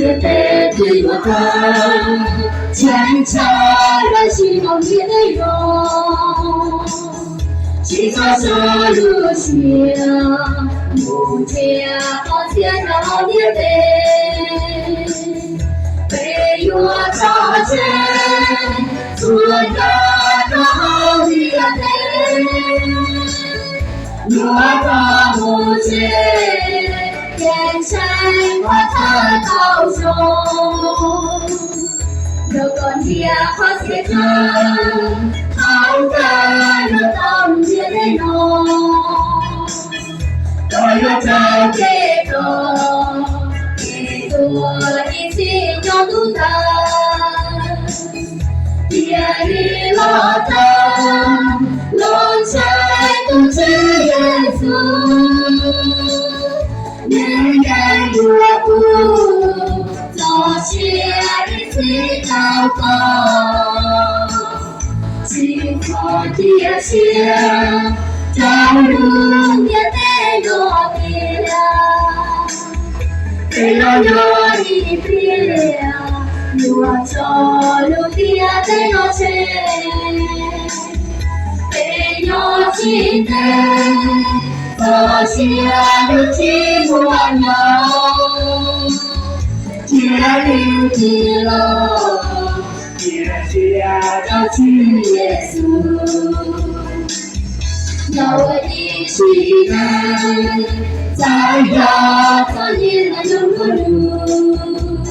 Ntiaj teb twb yuav tag, tseem tshuav lub ntiaj teb no, tsis txhob so lub siab mus nrhiav qhov txhiaj rau hauv ntiaj teb. Peb yuav tso tseg txhua yam rau hauv ntiaj teb, yuav tau mus tsev, ces ntshai qhov thawj tau zoo. Rau kom nrhiav qhov txhiaj tshaj, thaum kawg yuav tau ntiaj teb no, koj yuav raug kev kos, kev tuag ib txhis nyob ntuj tawg. Cia li los tawm, los ntseeg tus Tswv Yexus, nws yeej yuav pub txoj sia ib txhis rau koj. Tsis txhob cia siab rau lub ntiaj teb no tiag. Peb los nyob ib pliag, yuav tso lub ntiaj teb no tseg. Peb nyob tsis ntev, txoj sia yuav tsis muaj nyob. Cia li tig los, cia siab rau Tswv Yexus. Los ua ib sim neej, txawm yog txom nyem los nyob nruab lub,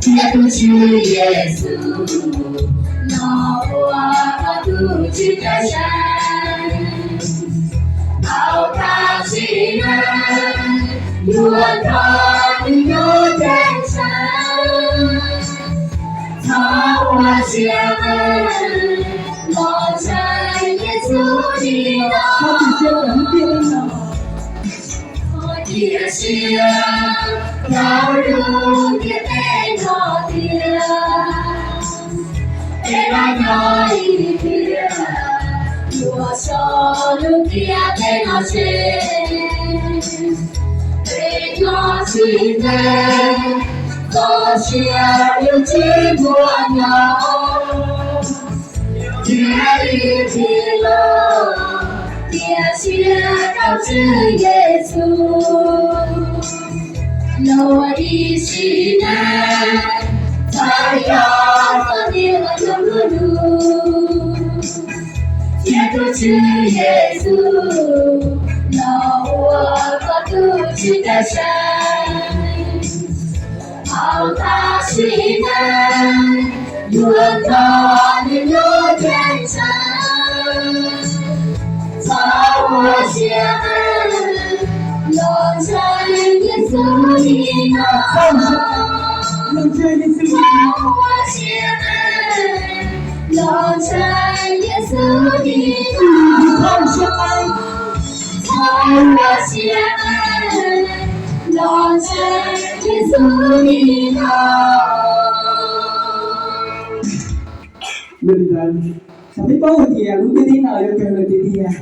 cia tus Tswv Yexus los ua koj tus Tswv cawm seej. Tau tag sim neej, yuav nrog nws nyob ceeb tsheej. Txhob ua siab, los ntseeg Yexus nim no. Txhob cia siab rau lub ntiaj teb no tiag. Peb los nyob ib pliag, yuav so lub ntiaj teb no tseg. Peb nyob tsis ntev, txoj sia yuav tsis muaj nyob. Cia li tig los, cia siab rau Tswv Yexus. Los ua ib sim neej, txawm yog txom nyem los nyob nruab lub, cia tus Tswv Yexus los ua koj tus Tswv cawm seej. Tau tag sim neej, yuav nrog nws nyob ceeb tsheej. Txhob ua siab, los ntseeg Yexus nim no. Txhob ua siab, los ntseeg Yexus nim no. Txhob ua siab, los ntseeg Yexus nim no. Yog li ntawd, peb paub hais tias lub ntiaj teb no yuav kawg lawm tiag tiag.